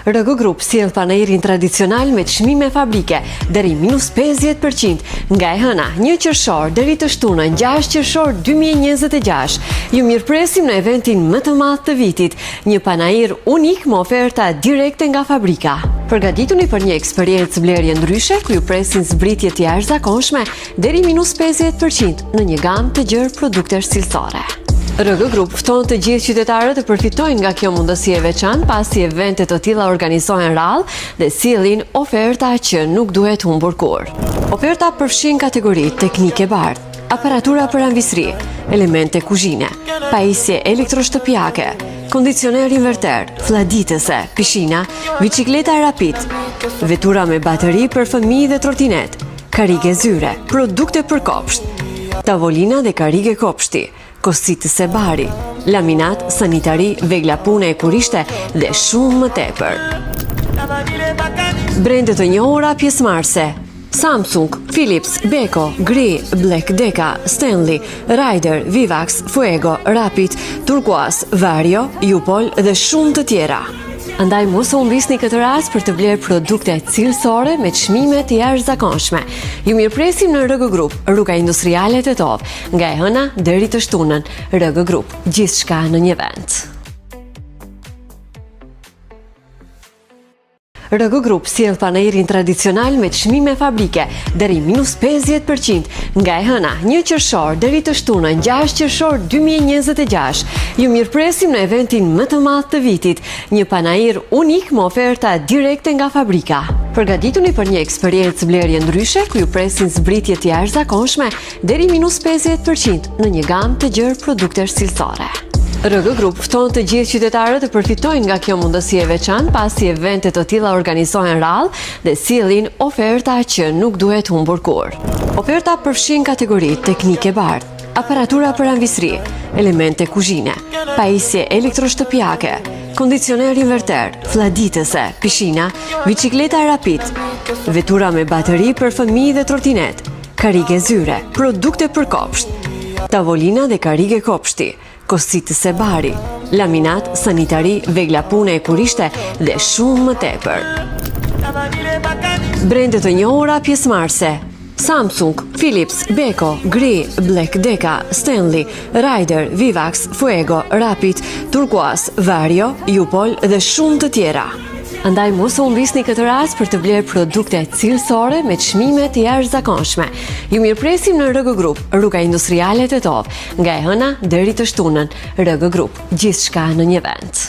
RG Group sjell panairin tradicional me çmime fabrike deri minus 50% nga e hëna 1 qershor deri të shtunën 6 qershor 2026. Ju mirëpresim në eventin më të madh të vitit, një panair unik me oferta direkte nga fabrika. Përgatituni për një eksperiencë blerje ndryshe ku ju presin zbritje të jashtëzakonshme deri minus 50% në një gamë të gjerë produktesh cilësore. RG Group fton të gjithë qytetarët të përfitojnë nga kjo mundësi e veçantë, pasi evente të tilla organizohen rrallë dhe sjellin oferta që nuk duhet humbur kurrë. Oferta përfshin kategori teknike bardhë, aparatura për amvisëri, elemente kuzhine, pajisje elektroshtëpiake, kondicioner inverter, flladitëse, pishina, biçikleta Rapid, vetura me bateri për fëmijë dhe trotinetë, Karrige zyre, produkte për kopsht, tavolina dhe karrige kopshti, kositëse bari, laminat, sanitari, vegla pune e kurishte dhe shumë më tepër. Brende të njohura pjesëmarrëse, Samsung, Philips, Beko, Gree, Black Decker, Stanley, Rider, Vivax, Fuego, Rapid, Turquoise, Vario, Jupol dhe shumë të tjera. Andaj mos e humbisni këtë rast për të blerë produkte cilësore me çmime të jashtëzakonshme. Ju mirëpresim në RG Group, rruga industriale Tetovë, nga e hëna deri të shtunën. RG Group, gjithçka në një vend. RG Group sjell panairin tradicional me çmime fabrike deri minus 50% nga e hëna 1 qershor deri të shtunën 6 qershor 2026. Ju mirëpresim në eventin më të madh të vitit, një panair unik me oferta direkte nga fabrika. Përgatituni për një eksperiencë blerje ndryshe ku ju presin zbritje të jashtëzakonshme deri minus 50% në një gamë të gjerë produktesh cilësore. RG Group fton të gjithë qytetarët të përfitojnë nga kjo mundësi e veçantë, pasi evente të tilla organizohen rrallë dhe sjellin oferta që nuk duhet humbur kurrë. Oferta përfshin kategori teknike bardhë, aparatura për amvisëri, elemente kuzhine, pajisje elektroshtëpiake, kondicioner inverter, flladitëse, pishina, biçikleta Rapid, vetura me bateri për fëmijë dhe trotinetë, Karrige zyre, produkte për kopsht, tavolina dhe karrige kopshti, kositëse bari, laminat, sanitari, vegla pune e kurishte dhe shumë më tepër. Brende të njohura pjesëmarrëse, Samsung, Philips, Beko, Gree, Black Decker, Stanley, Rider, Vivax, Fuego, Rapid, Turquoise, Vario, Jupol dhe shumë të tjera. Andaj mos e humbisni këtë rast për të blerë produkte cilësore me çmime të jashtëzakonshme. Ju mirëpresim në RG Group, rruga industriale Tetovë, nga e hëna deri të shtunën. RG Group, gjithçka në një vend.